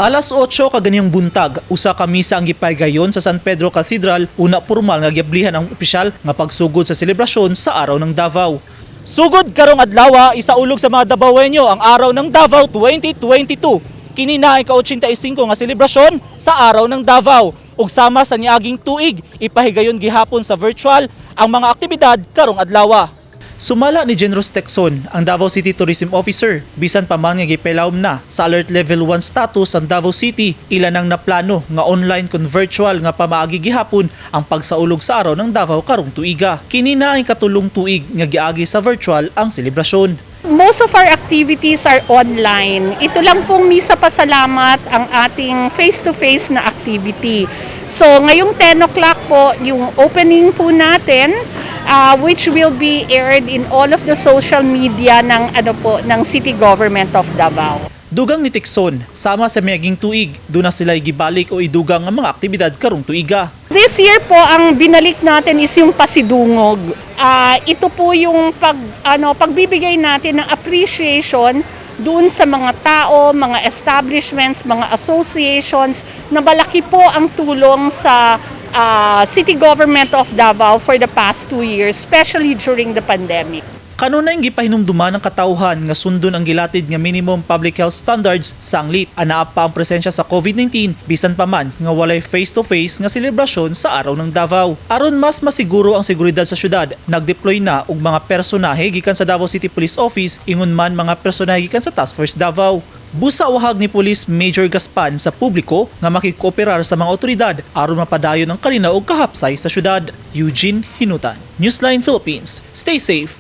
Alas 8 kaganihang buntag, usa ka misa ang gipahigayon sa San Pedro Cathedral, una pormal nga giablihan ang opisyal nga pagsugod sa selebrasyon sa Araw ng Davao. Sugod karong adlaw, isaulog sa mga Dabawenyo ang Araw ng Davao 2022. Kini na ang ka-85 nga selebrasyon sa Araw ng Davao. Ug sama sa niaging tuig, ipahigayon gihapon sa virtual ang mga aktibidad karong adlaw. Sumala ni Generous Tecson, ang Davao City Tourism Officer, bisan pa man nga gipelawom na sa Alert Level 1 status ang Davao City, ila nang naplano nga online kon virtual nga pamaagi gihapon ang pagsaulog sa Araw ng Davao karong tuiga. Kini na ang katulong tuig nga giagi sa virtual ang selebrasyon. Most of our activities are online. Ito lang pong misa pasalamat ang ating face-to-face na activity. So ngayong 10 o'clock po, yung opening po natin, which will be aired in all of the social media ng ano po ng City Government of Davao. Dugang ni Tecson, sama sa miaging tuig, duna sila gibalik o idugang ang mga aktibidad karong tuiga. This year po, ang binalik natin is yung pasidungog. Ito po yung pagbibigay natin ng appreciation doon sa mga tao, mga establishments, mga associations na malaki po ang tulong sa City Government of Davao for the past 2 years, especially during the pandemic. Kanunay gipahinumduman ng katawhan nga sundon ang gilatid nga minimum public health standards sanglit anaa pa ang presensya sa COVID-19, bisan pa man nga walay face-to-face nga selebrasyon sa Araw ng Davao. Aron mas masiguro ang seguridad sa syudad, nagdeploy na og mga personahe gikan sa Davao City Police Office, ingon man mga personahe gikan sa Task Force Davao. Busa wahag ni Police Major Gaspan sa publiko nga makikooperar sa mga otoridad aron mapadayon ang kalinaw ug kahapsay sa syudad. Eugene Hinutan, Newsline Philippines. Stay safe.